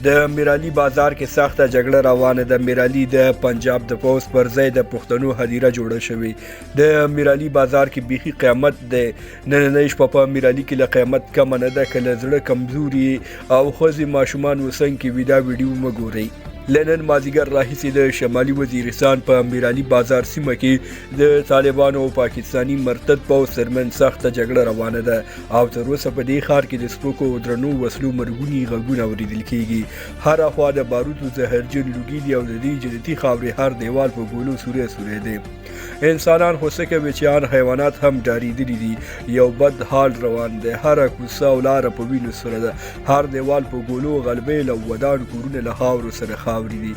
د میرعلي بازار کې سخته جګړه روانه ده. میرعلي د پنجاب د پوځ پر ځای د پښتنو هدیره جوړه شوې. د میرعلي بازار کې بیخي قیامت دی. نننۍ شپه په میرعلي کې له قیامت کمه نه ده. که له زړه کمزوري او ښځې ماشومان وسنګ کې وي، دا ویډیو مه ګورئ. له نن مازیګر راهیسې د شمالي وزیرستان په میرعلي بازار سیمه کې د طالبانو او پاکستاني مرتد پوځ ترمنځ سخته جګړه روانه ده او تر اوسه په دې ښار کې د سپکو او درنو وسلو مرګوني غږونه اورېدل کېږي. هره خوا د باروتو زهرجن لوګي دي او د دې جنتي خاورې هر دیوال په ګولو سوری سوری دی. انسانان خو څه کوي چې ان حیوانات هم ډارېدلي دي. یو بد حال روان دی. هره کوڅه او لاره په وینو سره ده. هر دیوال په ګولو غلبیل او ودان کورونه له خاورو سره خاورې دي.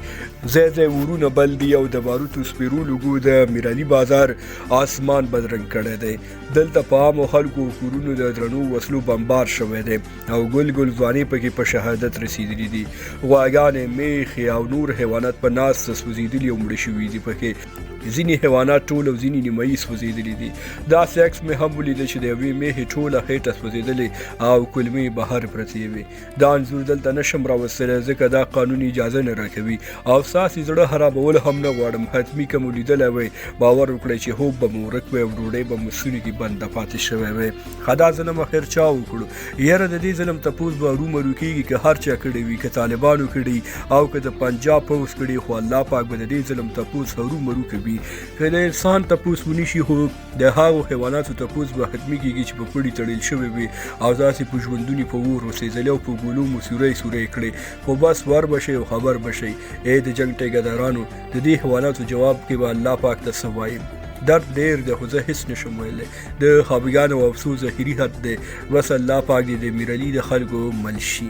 ځای ځای اورونه بل دي او د باروتو سپیرو لوګو د میرعلي بازار آسمان بدرنګ کړی دی. دلته په عامو خلکو او کورونو د درنو وسلو بمبار شوی دی او ګل ګل ځوانې پکې په شهادت رسېدلي دي. غواګانې، میښې او نور حیوانات په ناسته سوځېدلي او مړه شوي دي. پکې ځینې حیوانات ټول او ځینې نیمایي سوځېدلي دي. داسې عکس مې هم ولیده چې د یوې میښې ټوله خېټه سوځېدلې او کولمې بهر پرتې وې. دا انځور دلته نشم راوستلی ځکه دا قانون اجازه نه راکوي او ستاسې زړه خرابول هم نه غواړم. حتمي که مو لیدلی وای، باور وکړئ چې هوب به مو ورک وای او ډوډۍ به مو ستوني کې بنده پاتې شوی وای. ښه دا ظلم اخر چا وکړو؟ یره د دې ظلم تپوس به ارومرو کېږي، که هر چا کړی وي، که طالبانو کړی او که د پنجاب پوځ کړی، خو الله پاک به د دې ظلم تپوس هرومرو کوي. که د انسان تپوس ونشي خو د هغو حیواناتو تپوس به حتمي کېږي چې په پړي تړل شوی وي او تاسې په ژوندوني په اور وسېځلې او په ګولو مو سوری سوری کړې. خو بس ور به شئ او خبر به شئ. ای د جنګ ټیکهدارانو، د دې حیواناتو جواب کې به الله پاک ته څه وایم؟ درد ډېر دی خو زه هیڅ نشم ویلی. د خفګان او افسوس ظاهري حد دی. بس الله پاک دې د میرعلي د خلکو مل شي.